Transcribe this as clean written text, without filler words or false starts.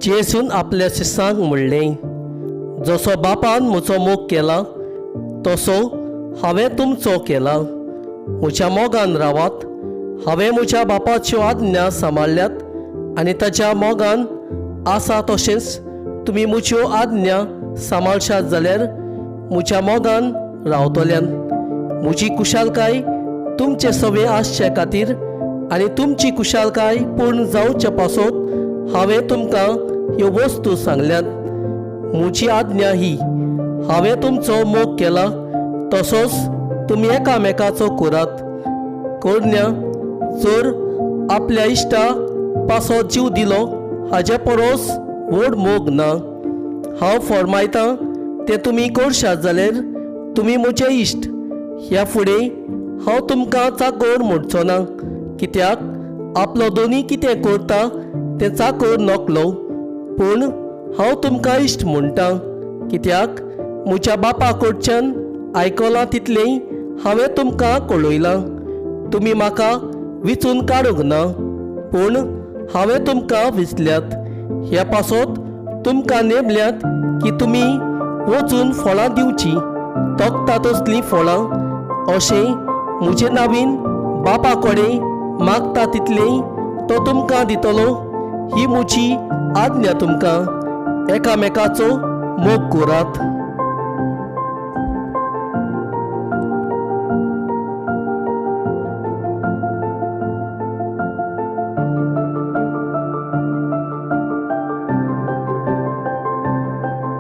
जेजून आपल्या शिसांक म्हणलें, जसो बापान म्हजो मोग केला तसो हांवें तुमचो केला. म्हज्या मोगान रावात. हांवें म्हज्या बापाच्यो आज्ञा सांबाळ्ळ्यात आनी ताच्या मोगान आसा, तशेंच तुमी म्हज्यो आज्ञा सांबाळशात जाल्यार म्हज्या मोगान रावतल्यान. म्हजी कुशालकाय तुमचे सवे आसचे खातीर आनी तुमची कुशालकाय पूर्ण जावचे पासत हांवें तुमकां ह्यो वस्तू सांगल्यात. म्हजी आज्ञा ही, हांवें तुमचो मोग केला तसोच तुमी एकामेकाचो करात. कोरन्या जर आपल्या इश्टा पासत जीव दिलो, हाजे परस व्हड मोग ना. हांव फरमायतां तें तुमी करशात जाल्यार तुमी म्हजे इश्ट. ह्या फुडें हांव तुमकां चाकोर म्हणचो ना, कित्याक आपलो दोनी कितें करता तें चाकोर नकलो. पूण हांव तुमकां इश्ट म्हणटा, कित्याक म्हज्या बापा कडच्यान आयकलां तितलें हांवें तुमकां कळयलां. तुमी म्हाका विचून काडूंक ना, पूण हांवें तुमकां विचल्यात. ह्या पासत तुमकां नेमल्यात की तुमी वचून फळां दिवचीं, तोखता तसलीं फळां. अशें म्हजे नावीन बापा कडेन मागता तितलें तो तुमकां दितलो. ही म्हजी आज्ञा तुमकां, एकामेकाचो मोग करात.